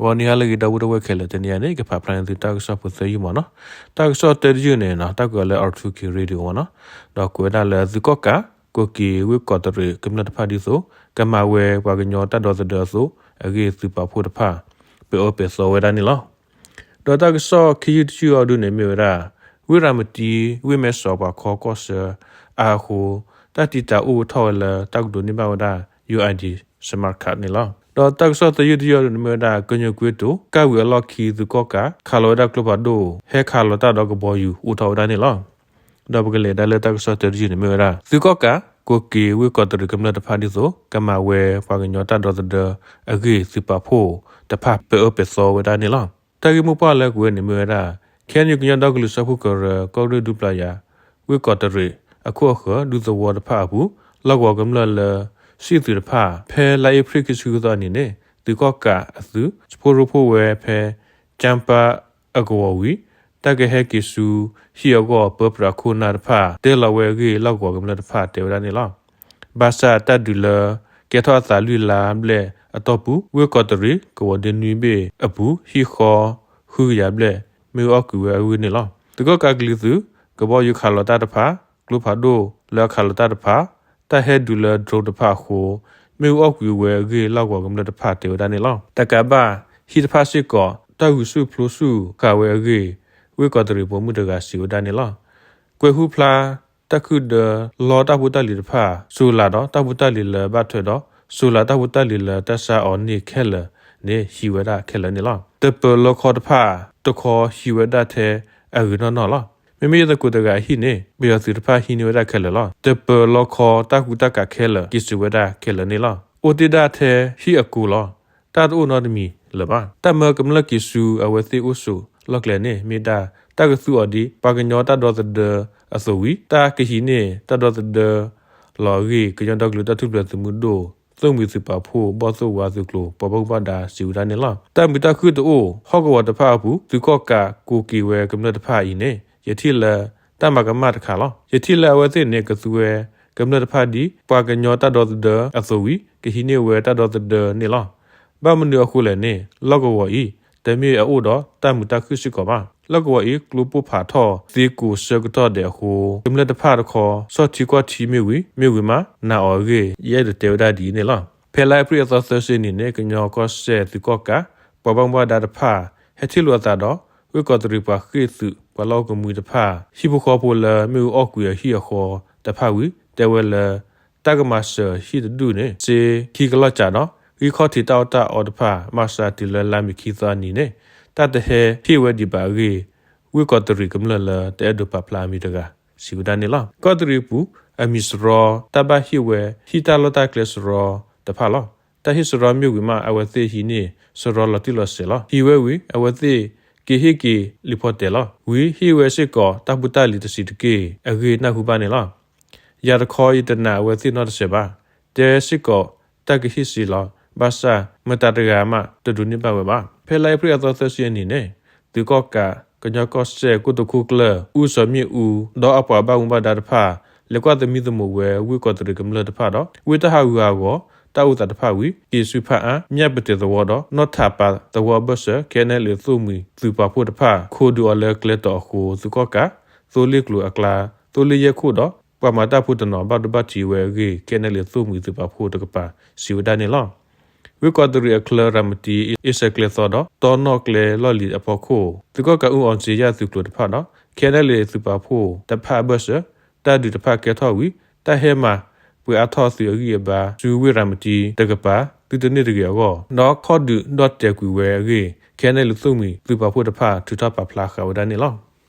ဂီၤနံၤဟါလၢအဂ့ၤ ဒီပုၢ်ဝဲၢ်ခဲလၢာ်, တနံၤအံၤန့ၣ် ကဖးဖျါန့ၢ်သုတၢ်ကစီၣ်ဖိသၢယုၢ်မးနီၤ. တၢ်ကစီၣ်တၢတယုၢ်န့ၣ်နီၤ တၢ်ကွဲးအီၤလၢ R two K Radio မးနီၤ. ဒီးကွဲးဝဲဒၣ်လၢသုးကီၣ်ကး ကိးက့ၤဝ့ၢ်ကီးတရံးကမျၢၢ်တဖၣ်ဒ်သိး ကမၤဝဲပှၤကညီတၢ်ဒီသဒၢအသိး အဂ့ၢ်သုးပာ်ဖှိၣ်တဖၣ် ပၢအၢပဲာ်သီဝဲဒၣ်န့ၣ်လီၤ. ဒီးတၢ်ကစီၣ်ခံယုၢ်တယုၢ်အံၤဒုန့ၣ်မ့ၢ်ဝဲဒၣ် ဝ့ၢ်ရၤမတံ ဝ့ၢ်မဲစီးပှၤခီကီၢ်ဆၢအါအဃိ တၢ်တံာ်တာ်အိၣ်ထီၣ်ဝဲလၢတၢ်ကဒိးန့ၢ်ဘၣ်ဝဲဒၣ် U I D Smart Card န့ၣ်လီၤ. ဒီးတၢ်ကစီၣ်သၢယုၢ်တယုၢ်အံၤဒုန့ၣ်မ့ၢ်ဝဲဒၣ် ကညီကွ့တိာ် ကၣ်ဝံၤအလီၢ်ခံ သုးကီၣ်ကး ခးလီၤဝဲဒၣ်ကျိဖးဒိၣ် ဟဲခးလီၤတၢ်ဒီးကဘီယူၤအိၣ်ထီၣ်ဝဲဒၣ်န့ၣ်လီၤ. ဒီးပကလဲၤဒၣ်လၢတၢ်ကစီၣ်တၢတယုၢ်န့ၣ်မ့ၢ်ဝဲဒၣ် သုးကီၣ်ကး ကိးက့ၤဝ့ၢ်ကီးတရံးကမျၢၢ်တဖၣ်ဒ်သိး ကမၤဝဲပှၤကညီတၢ်ဒီသဒၢအဂ့ၢ် သုးပာ်ဖှိၣ်တဖၣ်ပၢအၢပဲာ်သီဝဲဒၣ်န့ၣ်လီၤ. တၢ်ဂ့ၢ်မိၢ်ပှၢ်လၢကွဲးန့ၣ်မ့ၢ်ဝဲဒၣ် K N U ကညီဒီကလုာ်စၢဖှိၣ်ကရၢ ကီၢ်ရ့ၣ်ဒူပျၢ်ယၤ ဝ့ၢ်ကီးတရံး အခိၣ်အဃၢၤ ဒူသဝီတဖၣ်အပူၤ လီၢ်ကဝီၤကမျၢၢ်လၢ စံၣ်သုးတဖၣ် ဖဲလါအ့ဖြ့ၣ်ခံဆံဃုသီအနံၤန့ၣ် သုးကီၣ်ကးအသုး ဆှိရိဖှိၣ်ဝဲဖဲ ကၠၢ်ပၢ်အကဝီၤဝံၤ တၢ်ကဟဲက့ၤဆူဟံၣ်အဂီၢ် ပၢပြးခိၣ်နၢ်တဖၣ် တဲလီၤဝဲအဂ့ၢ် လီၢ်ကဝီၤကမျၢၢ်တဖၣ်တဲဝဲဒၣ်န့ၣ်လီၤ. ဘၣ်ဆၣ်တၢ်ဒုးလၢ ကဲထီၣ်အသးလွံၢ်လါဘျဲၣ်အတီၢ်ပူၤ ဝ့ၢ်ကီးတရံး ကဝီၤဒ့နွံဘ့ၣ်အပူၤ ဟံၣ်ဃီဃုကယၤဘျဲၣ် မ့ၣ်အူအီၣ်ကွံာ်ဝဲအဂ့ၢ်န့ၣ်လီၤ. သုးကီၣ်ကးကလံၤသုး ကဘီယူၤခးလီၤတၢ်တဖၣ် ကျိဖးဒိၣ်လၢအခးလီၤတၢ်တဖၣ် တၢ်ဟဲဒုးလၢ drone တဖၣ်အဃိ မ့ၣ်အူအီၣ်ကွံာ်ဝဲအဂ့ၢ် လီၢ်ကဝီၤကမျၢၢ်တဖၣ်တဲဝဲဒၣ်န့ၣ်လီၤ. တကးဘၣ် ဟံၣ်တဖၣ်စ့ၢ်ကီး တၢ်ဂုာ်ဆူၣ်ပျိဆူၣ်ဃာ်ဝဲအဂ့ၢ် ဝ့ၢ်ကီးတရံးပိာ်မုၣ်တဂၤစံးဝဲဒၣ်န့ၣ်လီၤ. ကွဲၤဟူဖျါ တၢ်ခုၣ်ဒၢလီတၢ်ဖိတၢ်လံၤတဖၣ် စိၤလၤဒီးတၢ်ဖိတၢ်လံၤလၢဘၣ်ထွဲဒီး စိၤလၤတၢ်ဖိတၢ်လံၤလၢတၢ်ဆါအီၤန့ၢ်ခဲလၢာ်န့ၣ် ဟံးဝဲဒၣ်ခဲလၢာ်န့ၣ်လီၤ. တပၢၤလီခီတဖၣ်တခီ ဟံးဝဲဒၣ်ထဲအဂ့ၤနီၢ်နီၢ်လီၤ. မ့မ့ၢ်ယသကိးတဂၤအဟံၣ်န့ၣ် ပယီၤသုးတဖၣ်ဟံးန့ၢ်ဝဲဒၣ်ခဲလၢာ်လီၤ. တပၢၤလီခီတၢ်ကူတၢ်ကၤခဲလၢာ် က့ၤစံးဝဲဒၣ်ခဲလၢာ်န့ၣ်လီၤ. အိၣ်တ့ၢ်ဒၣ်ထဲဟံၣ်အကိလီၤ. တၢ်တအိၣ်နီတမံၤလၢၤဘၣ်. တၢ်မၢကမျၢၢ်က့ၤဆူအဝဲသ့ၣ်အိၣ်ဆိးလီၢ်ကျဲန့ၣ် မ့ၢ်ဒၣ်တၢ်ကသူအီၤဒ် ပှၤကညီတၢ်ဒီသဒၢအသိးဝံၤ တၢ်ကဟံးန့ၢ်တၢ်ဒီသဒၢလီၤအဂ့ၢ် ကညီဒီကလုာ်တၢ်ထူၣ်ဖျဲးသုးမုၢ်ဒိၣ် သိၣ်မှံၤသုးပာ်ဖှိၣ် ဘီၣ်သိၣ်ဝါသုးကျိၤ ပှၤဘၣ်မူဘၣ်ဒါစံးဝဲဒၣ်န့ၣ်လီၤ. တၢ်မုာ်တၢ်ခုၣ်တအိၣ် ဟီၣ်ကဝီၤတဖၣ်အပူၤ သုးကီၣ်ကးကိးက့ၤဝဲကမျၢၢ်တဖၣ်အံၤန့ၣ် ယထံၣ်လၢတၢ်မၤကမၣ်တခါလီၤ. ယထံၣ်လၢအဝဲသ့ၣ်န့ၣ် ကသူဝဲကမျၢၢ်တဖၣ်ဒ် ပှၤကညီတၢ်ဒီသဒၢအသိးဝံၤ ကဟံးန့ၢ်ဝဲတၢ်ဒီသဒၢန့ၣ်လီၤ. ဘၣ်မနုၤအဃိလဲၣ်န့ၣ် လီၢ်ကဝီၤအံၤ တမ့ၢ်အအိၣ်ဒီးတၢ်မုာ်တၢ်ခုၣ်စ့ၢ်ကီးဘၣ်. လီၢ်ကဝီၤအံၤ ကျိပိၢ်ဖးထီၣ်သ့ကိးဆၢကတီၢ်ဒဲးအဃိ ကမျၢၢ်တဖၣ်တခီ ဆီၣ်ထံကွၢ်ထံမ့ၢ်ဝံၤ မ့ၢ်ဝံၤမး နာ်အီၤအဂ့ၢ် ယအဲၣ်ဒိးတဲဝဲဒၣ်ဒ်အံၤန့ၣ်လီၤ. ဖဲလါအ့ဖြ့ၣ်အသီသၢဆံနံၤန့ၣ် ကညီကီၢ်စဲၣ်သုးကီၣ်ကး ပှၤဘၣ်မူဘၣ်ဒါတဖၣ် ဟဲထံၣ်လိာ်အသးဒီး ဝ့ၢ်ကီးတရံးပှၤဃ့ၢ်သုး ပှၤလီၢ်အိၣ်ကမှံတဖၣ် ဟံၣ်ဖိဃီဖိလၢမ့ၣ်အူအီၣ်ကွံာ်အဟံၣ်အဃီတဖၣ်ဝံၤ တဲဝဲလၢ တၢ်ကမၤစၢၤဟံၣ်တဒူၣ်န့ၣ် စ့ခံကလီၢ်ကးဒီး ဂံၢ်ခီၣ်ထံးတၢ်အီၣ်တၢ်အီတဖၣ် မၤစၢၤတုၤလၢလါမ့ၤခံသီအနံၤန့ၣ် တၢ်တဟဲဟ့ၣ်ဝဲဒံးဘၣ်အဂ့ၢ် ဝ့ၢ်ကီးတရံးကမျၢၢ်လၢတအဲၣ်ဒိးပာ်ဖျါအမံၤတဂၤ စံးဝဲဒၣ်န့ၣ်လီၤ. ကီးတရံးပူၤ အမံၤစရီ တၢ်ဘၣ်ဟ့ၣ်ဝဲဟံၣ်တၢ်လီၢ်တၢ်ကျဲစရီတဖၣ်လီၤ. တၢ်ဟ့ၣ်စရီမ့ၢ်ဝံၤမး အဝဲသ့ၣ်ဟံးန့ၢ်စရီလီၤတံၢ်လီၤဆဲးလီၤ. ဟံးဝဲဝံၤ အဝဲသ့ၣ်က့ၤဟ့ၣ်က့ၤလံာ်ဖီတဲာ်လီၤ. ဝံၤဟ့ၣ်ဝဲစ့ၢ်ကီးတၢ်ဖိတၢ်လံၤတဆံးတက့ၢ် အဂ့ၢ်နၢ်ဟူဘၣ်န့ၣ်လီၤ. ယၤတခီယတနာ်အဝဲသ့ၣ်နီတစဲးဘၣ်. တဲစ့ၢ်ကီးတၢ်ကဟ့ၣ်စ့လီၤ. ဘၣ်ဆၣ် မတၤတဂၤမးတဒိးန့ၢ်ဘၣ်ဝဲဘၣ်. ဖဲလါအ့ဖြ့ၣ်အသီသၢဆံအနံၤန့ၣ် သုးကီၣ်ကး ကညီကီၢ်စဲၣ် ကိတိာ်ခိၣ်ကျၢၢ် ဦးဇော်မြင့်ဦး ဒီးအပှၤဘၣ်မူဘၣ်ဒါတဖၣ် လဲၤကွၢ်သမံသမိးဝဲ ဝ့ၢ်ကီးတရံးကမျၢၢ်တဖၣ်ဒီး ဝ့ၢ်တၢ်ဟးဂူာ်ဟးဂီၤ တၢ်အိၣ်သးတဖၣ်ဝံၤ က့ၤဆူဖၣ်အါ မၠၣ်ပတဲာ်သဝီဒီး နီၣ်ထးပာ်သဝီအဘၢၣ်စၢၤ K N L A သိၣ်မှံၤသုးပာ်ဖှိၣ်တဖၣ် ခိးဒုးအီၤလၢကျဲတီၤအဃိ သုးကီၣ်ကး သိလ့ၣ်ကျိၤအကျါ သိလ့ၣ်ယဲၢ်ခိၣ်ဒီး ပှၤမၤတၢ်ဖိတနီၤ ဘၣ်ဒိဘၣ်ထံးဝဲအဂ့ၢ် K N L A သိၣ်မှံၤသုးပာ်ဖှိၣ်တကပၤ စံးဝဲဒၣ်န့ၣ်လီၤ. ဝ့ၢ်ကီးတရံးအချၢ ရၤမတံ အ့စဲးကျဲသီဒီး တီနီၣ်ကျဲလီၢ်လံၤအဖီခိၣ် သုးကီၣ်ကးအူအီၣ်စ့ယၣ်သုးကျိၤတဖၣ်ဒီး K N L A သုးပာ်ဖှိၣ်တဖၣ်အဘၢၣ်စၢၤ တၢ်ဒုးတဖၣ်ကဲထီၣ်ဝံၤ တၢ်ဟဲမၤပှဲၤအါထီၣ်သုးအဂံၢ်အဘါ ဆူဝ့ၢ်ရၤမတံတကပၤ သုတန့ၢ်တဂ့ၤအဂီၢ် ဒီးခီၣ်ဒုးဒီၣ်တဲာ်ကွံာ်ဝဲအဂ့ၢ် K N L A သိၣ်မှံၤသုးပာ်ဖှိၣ်တဖၣ် ထုးထီၣ်ပာ်ဖျါဃာ်ဝဲဒၣ်န့ၣ်လီၤ.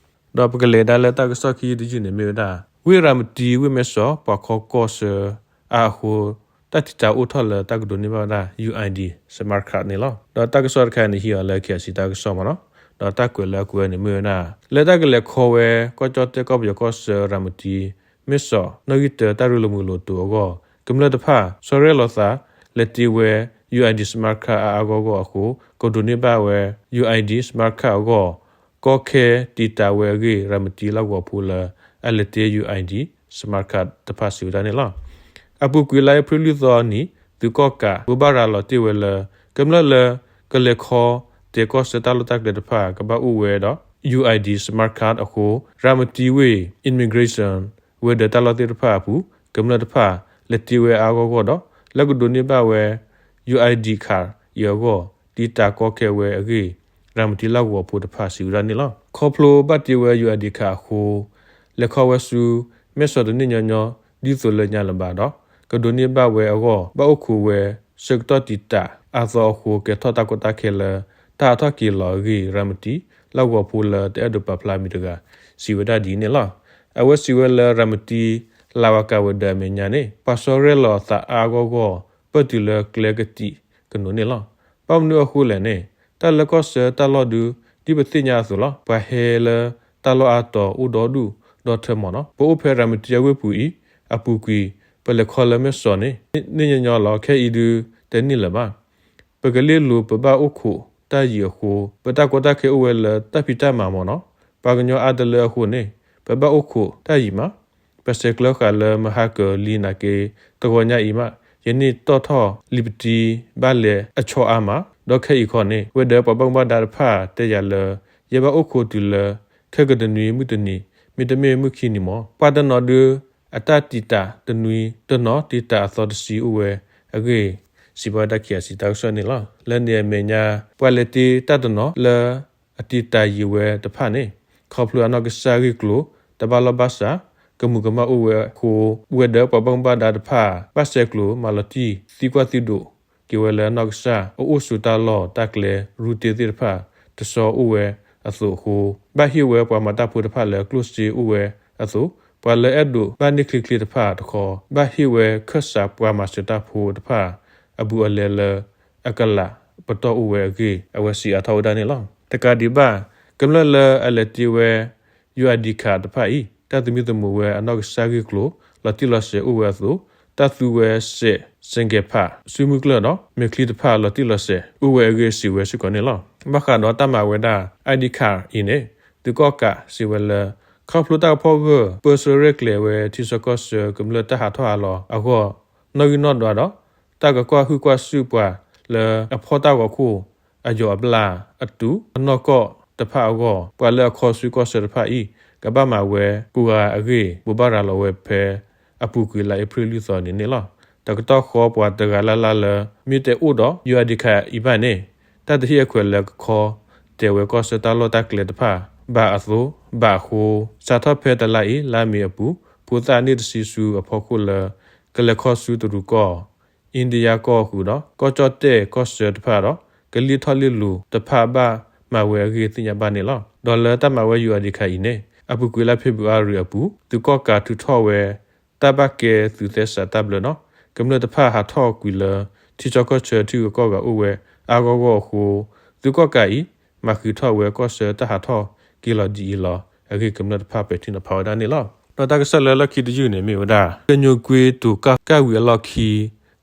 ဒီးပကလဲၤဒၣ်လၢတၢ်ကစီၣ်ခံယုၢ်တယုၢ်န့ၣ်မ့ၢ်ဝဲဒၣ် ဝ့ၢ်ရၤမတံ ဝ့ၢ်မဲဆီး ပှၤခီကီၢ်ဆၢအါအဃိ တၢ်တံာ်တာ်အိၣ်ထီၣ်လၢတၢ်ကဒိးန့ၢ်ဘၣ်ဝဲဒၣ် U I D Smart Card န့ၣ်လီၤ. ဒီးတၢ်ကစီၣ်တခါအံၤန့ၣ် ဟံးအီၤလၢ K I C တၢ်ကစီၣ်မးနီၤ. ဒီးတၢ်ကွဲးလၢအကွဲးန့ၣ်မ့ၢ်ဝဲဒၣ် လၢတၢ်ကလဲၤခီဝဲ ကီၢ်ကၠီၣ်တဲၣ်ကီၢ်ပယီၤကီၢ်ဆၢ ရၤမတံ မဲဆီး နီၣ်ဂံၢ်တၢ တၢ်ရ့လိာ်မုာ်လိာ်တိၤအဂီၢ် ကမျၢၢ်တဖၣ် ဆီရဲၣ်လီၤသး လဲၤတ့ဝဲ U I D Smart Card အါအါဂီၢ်ဂီၢ်အဃိ ကဒိးန့ၢ်ဘၣ်ဝဲ U I D Smart Card အဂီၢ် ကီခဲတံာ်တာ်ဝဲအဂ့ၢ် ရၤမတံလီၢ်ကဝီၤဖိလၢ အလဲၤတ့ U I D Smart Card တဖၣ်စံးဝဲဒၣ်န့ၣ်လီၤ. အပူၤကွံာ်လါအ့ဖြ့ၣ်လွံၢ်သီအနံၤ သုးကီၣ်ကး ဘိးဘၣ်ရၤလီၤတ့ၢ်ဝဲလၢ ကမျၢၢ်လၢ ကလဲၤခီတဲာ်ကီၢ်ဆၢတၢ်လီၢ်တၢ်ကျဲတဖၣ် ကဘၣ်အိၣ်ဝဲဒီး ယူၢ်အိၣ်ဒံး Smart Card အဃိ ရၤမတံဝ့ၢ် Immigration ဝဲၤဒၢးတၢ်လီၢ်သ့ၣ်တဖၣ်အပူၤ ကမျၢၢ်တဖၣ် လဲၤတ့ဝဲအါဂီၢ်ဂီၢ်ဒီး လၢကဒိးန့ၢ်ဘၣ်ဝဲ ယူၢ်အိၣ်ဒံး card အံၤအဂီၢ် တံာ်တာ်ကီခဲဝဲအဂ့ၢ် ရၤမတံလၢ်ဂီၤဖိတဖၣ် စံးဝဲဒၣ်န့ၣ်လီၤ. ခီဖျိဘၣ်တ့ဝဲ ယူၢ်အိၣ်ဒံး card အဃိ လဲၤခီဝဲဆူ မဲၢ်စီၤတန့ၢ်ညီညီ ဒ်သိးလၢညါလၢၤဘၣ်ဒီး ကဒိးန့ၢ်ဘၣ်ဝဲအဂီၢ် ဘၣ်အိၣ်ခိးဝဲ ဆၢကတီၢ်တံာ်တာ်အါသီအဃိ ကဲၤထီၣ်တၢ်ကီတၢ်ခဲလၢ တၢ်ဟးထီၣ်က့ၤလီၤအဂ့ၢ် ရၤမတံလၢ်ဂီၤဖိလၢတအဲၣ်ဒိးပာ်ဖျါမံၤတဂၤ စံးဝဲဒၣ်ဒ်အံၤန့ၣ်လီၤ. အဝဲစံးဝဲလၢ ရၤမတံ လၤဝၤကၤဝဲၤဒၢးအမဲာ်ညါန့ၣ် ပှၤဆီရဲၣ်လီၤသးအါအါဂီၢ်ဂီၢ် ပၢၢ်တုၤလၢကျဲကတံာ်ကနိးန့ၣ်လီၤ. ဘၣ်မနုၤအဃိလဲၣ်န့ၣ် တၢ်လၢကီၢ်ဆၢတၢ်လီၢ်ဒု ဒ်ပသ့ၣ်ညါအသိးလီၤ. ပှၤဟဲလၢတၢ်လီၢ်အါတီၤ အိၣ်ဒီဒူၣ်ဒီထၢမးနီၤ. ပအိၣ်ဖဲရၤမတံအဝ့ၢ်ပူၤအံၤ အပူၤကွံာ် ပလဲၤခီလၢမဲၢ်စီၤန့ၣ် န့ၢ်ညီညီလီၤ. ခဲအံၤဒု တန့ၢ်လၢၤဘၣ်. ပကလ့လိၤပဘၣ်အိၣ်ခိးတၢ်ယံၤအဃိ ပတၢ်ကီတၢ်ခဲအိၣ်ဝဲလၢတၢ်ဖံးတၢ်မၤမးနီၤ. ပှၤကညီအါတလၢအဃိန့ၣ် ပဘၣ်အိၣ်ခိးတၢ်ယံၤမး. ပဆဲးကျၢဃာ်လၢမဟါကၢၤလံနာ်က့ တဂီၤညါအံၤမး ယန့ၢ်တီၣ်ထီၣ်လံာ်ပတံဘၣ်လဲၤအဆီအါမး. ဒီးခဲအံၤခီန့ၣ် ဝဲၤဒၢးပှၤဘၣ်မူဘၣ်ဒါတဖၣ်တဲယၤလၢ ယဲဘၣ်အိၣ်ခိးတုၤလၢ ခဲကတနွံမုၢ်တနံၤ မ့တမ့ၢ်မုၢ်ခံနံၤမး. ပှၤတနီၤဒု အတၢ်တံာ်တာ်တနွံတနီၤ တံာ်တာ်အသီတဆံအိၣ်ဝဲအဂ့ၢ် စံးဘၣ်ဝဲဒၣ် ခ့ၣ်အဲၣ်စံၣ် တၢ်ကစီၣ်န့ၣ်လီၤ. လၢန့ၣ်အမဲာ်ညါ ပှၤလဲၤတ့တၢ်တနီၤလၢအတံာ်တာ်ယံာ်ဝဲတဖၣ်န့ၣ် ခီဖျိအနီၢ်ကစၢ်ဂ့ၢ်ကျိၤ တဘၣ်လီၢ်ဘၣ်စး ကမူးကမၣ်အိၣ်ဝဲအဃိ ဝဲၤဒၢးပှၤဘၣ်မူဘၣ်ဒါတဖၣ် ဘၣ်ဆဲးကျိးမၤလီၤတံၢ်သံကွၢ်သံဒိးက့ၤဝဲလၢအနီၢ်ကစၢ် အအိၣ်ဆူတၢ်လီၢ်တၢ်ကျဲ ရူတ့သ့ၣ်တဖၣ် တဆီအိၣ်ဝဲအသိးအဃိ ဘၣ်ဟ့ၣ်ဝဲပှၤမၤတၢ်ဖိတဖၣ်လၢကျိၣ်စ့အိၣ်ဝဲအသိး ပှၤလၢအဲၣ်ဒိးဘၣ်န့ၢ်ချ့ချ့တဖၣ်တခီ ဘၣ်ဟ့ၣ်ဝဲခၢၣ်စးပှၤမၤစၢၤတၢ်ဖိတဖၣ် အဘူးအလဲလၢအကလးပတီၢ်အိၣ်ဝဲအဂ့ၢ် အဝဲစံးအါထီၣ်ဝဲဒၣ်န့ၣ်လီၤ. တကးဒံးဘၣ် ကမျၢၢ်လၢအလဲၤတ့ဝဲ ယူၢ်အိၣ်ဒံး card တဖၣ်အံၤ တၢ်သမံသမိးဝဲအနီၢ်ကစၢ်ဂ့ၢ်ကျိၤ လီၤတံၢ်လီၤဆဲးအိၣ်ဝဲအသိး တၢ်သူဝဲစဲး စဲးကဲးဖး စုမုၢ်ကျၢၢ်ဒီး မဲာ်ချံတဖၣ်လီၤတံၢ်လီၤဆဲး အိၣ်ဝဲအဂ့ၢ်စံးဝဲစ့ၢ်ကီးန့ၣ်လီၤ. ဘၣ်ဃးဒီးတၢ်မၤဝဲဒၣ် အိၣ်ဒံး card အံၤန့ၣ် သုးကီၣ်ကးစံးဝဲလၢ ခီဖျိတၢ်ကဖီၣ်ဂၢၢ် ပၢဆှၢရဲၣ်ကျဲၤဝဲထံဆၢကီၢ်ဆၢ ကမျၢၢ်တၢ်ဟးထီၣ်ဟးလီၤအဂီၢ် နီၣ်ဂံၢ်နီၣ်ဒွးဒီး တၢ်ကကွၢ်ဟုၣ်ကွၢ်စုၣ်ပှၤလၢအဖီၣ်တၢ်ဂီၤခိၣ် အယီၤအဘျၣ်အတုၤ အနီၢ်ကီၢ်တဖၣ်အဂီၢ် ပှၤလၢအခီဆူကီၢ်ဆၢတဖၣ်အံၤ ကဘၣ်မၤဝဲကိးဂၤအဂ့ၢ် ဘိးဘၣ်ရၤလီၤဝဲဖဲ အပူၤကွံာ်လါအ့ဖြ့ၣ်လွံၢ်သီန့ၣ်န့ၣ်လီၤ. တကတီၢ်ဃီပှၤတဂၤလၢ်လၢ်လၢ မ့ၢ်တအိၣ်ဒီး ယူၢ်အိၣ်ဒံး card အံၤဘၣ်န့ၣ် တၢ်တဟ့ၣ်အခွဲးလၢကခီတဲာ်ဝဲကီၢ်ဆၢတၢ်လီၢ်တၢ်ကျဲတဖၣ် ဘၣ်အသိး ဘၣ်အဃိ စးထီၣ်ဖဲတလါအံၤ လါမ့ၤအပူၤ ဖိသၣ်န့ၢ်တဆံဆူအဖီခိၣ်လၢ ကလဲၤခီဆူတရူးကီၢ် အ့ဒံယါကီၢ်အဃုာ်ဒီး ကီၢ်ကၠီၣ်တဲၣ်ကီၢ်ဆၢတဖၣ်ဒီး ကလံၣ်ထီၣ်လံာ်လူၤတဖၣ်ဘၣ်မၤဝဲအဂ့ၢ်သ့ၣ်ညါဘၣ်န့ၣ်လီၤ. ဒီးလၢတၢ်မၤဝဲယူၢ်အိၣ်ဒံး card အံၤန့ၣ် အပူၤကွံာ်လါဖ့ၤဘြူၤအါရံၤအပူၤ သုးကီၣ်ကးထုးထီၣ်ဝဲ တၢ်ဘၣ်ကဲသုးသဲစးတၢ်ဘျၢဒီး ကမျၢၢ်တဖၣ်ဟးထီၣ်ကွံာ်လၢ ထံဆၢကီၢ်ဆၢထံဂုၤကီၢ်ဂၤအိၣ်ဝဲအါဂီၢ်ဂီၢ်အဃိ သုးကီၣ်ကးအံၤ မၤဃုာ်ထီၣ်ဝဲကီၢ်ဆၢတၢ်ဟးထီၣ်က့ၤလီၤဒ်အံၤလီၤ. အဂ့ၢ်ကမျၢၢ်တဖၣ်ပဲာ်ထံနီၤဖးဝဲဒၣ်န့ၣ်လီၤ. ဒီးတၢ်ကစီၣ်လၢလီၢ်ခံတယုၢ်န့ၣ်မ့ၢ်ဝဲဒၣ် ကညိၣ်ကွ့တိၤကၣ်ဝံၤအလီၢ်ခံ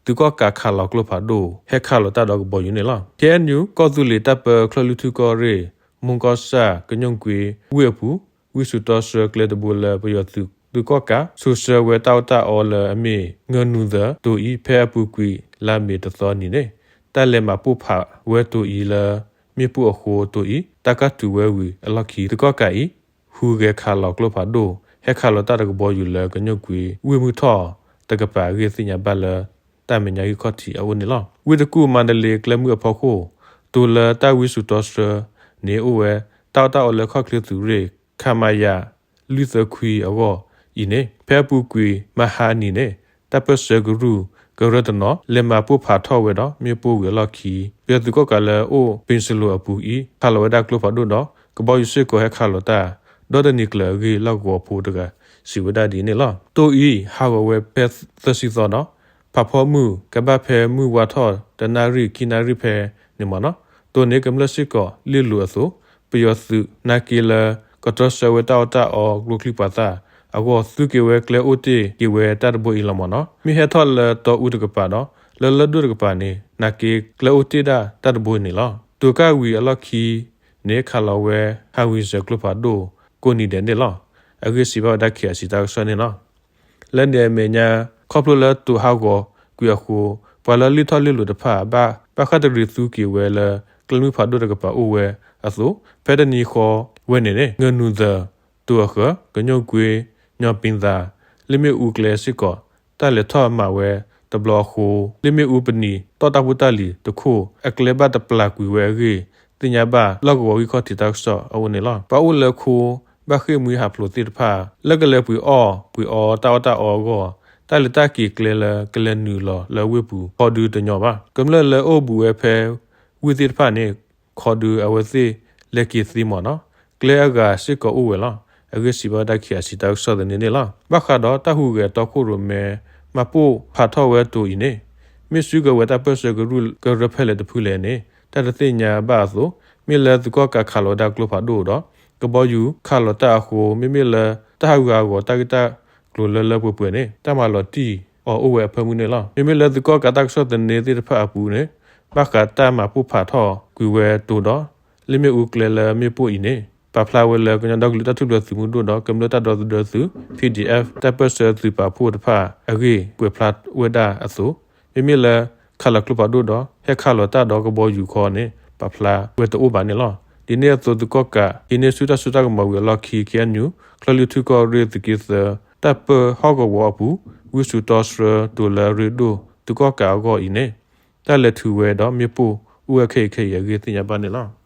သုးကီၣ်ကးခးလီၤကျိဖးဒိၣ် ဟဲခးလီၤတၢ်ဒီးကဘီယူၤန့ၣ်လီၤ. ခ့ၣ်အဲၣ်ယူၣ် ကီၢ်သူလ့ၤတၢ်ပၢချၢၣ်လွံၢ်ထူၣ်ကီၢ်ရ့ၣ် မူကီၢ်ဆၣ် ကညိၣ်ကွ့ဝ့ၢ်အပူၤ ဝံစိာ်တီဆှၢကျဲတဘိလၢပယီၤသုး သုးကီၣ်ကး ဆိးဆှၢဝဲတၢ်အီၣ်တၢ်အီလၢအမ့ၢ် ငၢၢ်နူၤသၢ တိၤအံၤ ဖဲအပူၤကွံာ်လါမ့ၤတသီနံၤန့ၣ် တၢ်လဲၤမၤပိၢ်ဖးဝဲတိၤအံၤလၢမ့ၣ်ပိၢ်အဃိတိၤအံၤ တၢ်ကၢ်တုၤဝဲဝံၤအလီၢ်ခံ သုးကီၣ်ကးအံၤ ဟူးဂဲၤခးလီၤကျိဖးဒိၣ် ဟဲခးလီၤတၢ်ဒီးကဘီယူၤလၢကညိၣ်ကွ့ဝ့ၢ်မုၢ်ထီၣ်တကပၤအဂ့ၢ်သ့ၣ်ညါဘၣ်လၢ တၢ်မဲာ်ညါဂံၢ်ခီၣ်ထံးအအိၣ်န့ၣ်လီၤ. ဝ့ၢ်တကူၣ်မၤတလ့ကျဲမုၢ်အဖီခိၣ် တိၤလၢတၢ်ဝံစိာ်တီဆှၢန့ၣ်အိၣ်ဝဲ တၢ်အီၣ်တၢ်အီလၢခီၣ်ချ့သုးရ့ၣ် ခမရ လွံၢ်သၢခွံအဂီၢ်အံၤန့ၣ် ဖဲအပူၤကွံာ်မဟါနံၤန့ၣ် တၢ်ပၢၢ်ဆၢကရူၢ်ကရၢတနီၤ လဲၤမၤပိၢ်ဖးထီၣ်ဝဲဒီးမ့ၣ်ပိၢ်ဝံၤအလီၢ်ခံ ပယီၤသုးကီၣ်ကးလၢအအိၣ် ပ့ၤစလိၤအပူၤအံၤ ခးလီၤဝဲဒၣ်ကျိဖးဒိၣ်ဒီး ကဘီယူၤစ့ၢ်ကီးဟဲခးလီၤတၢ် ဒီတနံၤကျၢၤအဂ့ၢ် လီၢ်ကဝီၤဖိတဂၤစံးဝဲဒၣ်ဒ်န့ၣ်လီၤ. တိၤအံၤဟးဂီၤဝဲဖဲသၢဆံသီဒီး ဖးဖီမုၢ်ကဘၣ်ဖဲမုၢ်ဝါထီၣ်တနၣ်ရံၣ် ခံနၣ်ရံၣ်ဖဲန့ၣ်မးနီၤ. တိၤန့ၣ်ကမျၢၢ်စ့ၢ်ကီးလ့လိာ်အသိး ပယီၤသုးနာ်က့လၢ ကတြီဆၢဝဲတၢ်အီၣ်တၢ်အီကျိချံမျိာ်သၣ်အဂီၢ် သူက့ၤဝဲကျဲအိၣ်တ့ၢ်က့ၤဝဲတၢ်တဘိအံၤလီၤမးနီၤ. မ့ၢ်ဟဲထီၣ်လၢတီအူတကပၤဒီး လၢလၢၢ်ဒိၣ်တကပၤန့ၣ် နာ်က့ကျဲအိၣ်တ့ၢ်ဒၣ်တၢ်တဘိန့ၣ်လီၤ. တိၤကၣ်ဝံၤအလီၢ်ခံန့ၣ် ခးလီၤဝဲ ဟးဝံၤစၢၤကျိဖးဒိၣ် ကိးနံၤဒဲးန့ၣ်လီၤ. အဂ့ၢ်စံးဘၣ်ဝဲဒၣ် ခ့ၣ်အဲၣ်စံၣ် တၢ်ကစီၣ်န့ၣ်လီၤ. လၢန့ၣ်အမဲာ်ညါ ခီဖျိလၢတိၤဟးဂီၤကွံာ်အဃိ ပှၤလၢလ့ၣ်ထီၣ်လ့လိာ်တဖၣ် ဘၣ်ဘၣ်ဃးတရံးသူက့ၤဝဲလၢ ကျဲမုၢ်ဖးဒိၣ်တကပၤအိၣ်ဝဲအသိး ဖဲတနံၤဃီဝဲန့ၣ်န့ၣ် ငၢၢ်နူၤသၢၣ် တိၤအဃၢၤ ကညိၣ်ကွ့ ညီၣ်ပံသး လ့ၣ်မ့ၣ်အူကျဲစ့ၢ်ကီး တၢ်လဲၤထီၣ်မၤဝဲတဘျီအဃိ လ့ၣ်မ့ၣ်အူပနံာ် တီၣ်တၢ်ဖိတၢ်လံၤတခိၣ် အကျဲဘၣ်တပျၢ်ကွံာ်ဝဲအဂ့ၢ် သ့ၣ်ညါဘၣ် လီၢ်ကဝီၤဂံၢ်ခီၣ်ထံးတၢ်ကစီၣ်အအိၣ်န့ၣ်လီၤ. ပှၤအိၣ်လၢခိ ဘၣ်ဃ့ၢ်မှံဟးဖျိးသ့ၣ်တဖၣ် လၢကလဲၤပှ့ၤအီၣ်ပှ့ၤအီတၢ်အီၣ်တၢ်အီအဂီၢ် တၢ်လဲၤတၢ်က့ၤကျဲလၢကလဲၤနုာ်လီၤလၢဝ့ၢ်ပူၤ ခီဒုတညီဘၣ်. ကမျၢၢ်လၢအိၣ်ဘူးဝဲဖဲ ဝ့ၢ်သ့ၣ်တဖၣ်န့ၣ် ခီဒုအဝဲသ့ၣ်လဲၤက့ၤသ့မ့ၢ်နီၤ ကျဲအဂၤစ့ၢ်ကီးအိၣ်ဝဲလီၤ. အဂ့ၢ်စံးဘၣ်ဝဲဒၣ် ခ့ၣ်အဲၣ်စံၣ် တၢ်ကစီၣ်သန့န့ၣ်လီၤ. ဘၣ်ဃးဒီးတၢ်ဟူးဂဲၤတီခိၣ်ရိၣ်မဲ မၤပိၢ်ဖးထီၣ်ဝဲတိၤအံၤန့ၣ် မ့ၢ်စုကဝဲၤတၢ်ပၢၢ်ဆၢကရူၢ်ကရၢဖဲလဲၣ်တဖုလဲၣ်န့ၣ် တၢ်တသ့ၣ်ညါဘၣ်အသိး မ့ၢ်လၢသုးကီၣ်ကးခးလီၤဝဲဒၣ်ကျိဖးဒိၣ်ဒီး ကဘီယူၤခးလီၤတၢ်အဃိ မ့မ့ၢ်လၢတၢ်ဟးဂူာ်ဟးဂီၤတၢ်ဂ့ၢ်တၢ်ကျိၤလၢလၢပှဲၤပှဲၤန့ၣ် တၢ်မၤလီၤတံၢ်အီၤအိၣ်ဝဲအဖၢမုၢ်န့ၣ်လီၤ. မ့မ့ၢ်လၢသုးကီၣ်ကးတၢ်ကစီၣ်သန့သ့ၣ်တဖၣ်အပူၤန့ၣ် ဘၣ်ဃးတၢ်မၤပိၢ်ဖးထီၣ်ကွံာ်ဝဲတိၤဒီး လ့ၣ်မ့ၣ်အူကျဲလၢမ့ၣ်ပိၢ်အံၤန့ၣ် ပာ်ဖျါဝဲလၢကညီဒီကလုာ်တၢ်ထူၣ်ဖျဲးသုးမုၢ်ဒိၣ်ဒီး ကမျၢၢ်တၢ်ဒီသဒၢသုး P D F တၢ်ပၢၢ်ဆၢသုးပာ်ဖှိၣ်တဖၣ်အဂ့ၢ်ကွဲးဖျါဝဲဒၣ်အသိး မ့မ့ၢ်လၢခးလီၤကျိဖးဒိၣ်ဒီး ဟဲခးလီၤတၢ်ဒီးကဘီယူၤခီန့ၣ် ပာ်ဖျါဝဲတအိၣ်ဘၣ်န့ၣ်လီၤ. ဒ်န့ၣ်အသိး သုးကီၣ်ကး ဟံးန့ၢ်ဆူၣ်တၢ်စိတၢ်ကမီၤဝံၤအလီၢ်ခံ KNU ချၢၣ်လွံၢ်ထူၣ်ကီၢ်ရ့ၣ်သုးက့သၢ တၢ်ပၢဟီၣ်ကဝီၤအပူၤ ဝံစိာ်တီဆှၢတိၤလၢရ့ဒိၣ် သုးကီၣ်ကးအဂီၢ်အံၤန့ၣ် တၢ်လဲၤထုးဝဲဒီးမ့ၣ်ပိၢ်အိၣ်ဝဲခဲအံၤခဲအံၤအဂ့ၢ်သ့ၣ်ညါဘၣ်န့ၣ်လီၤ.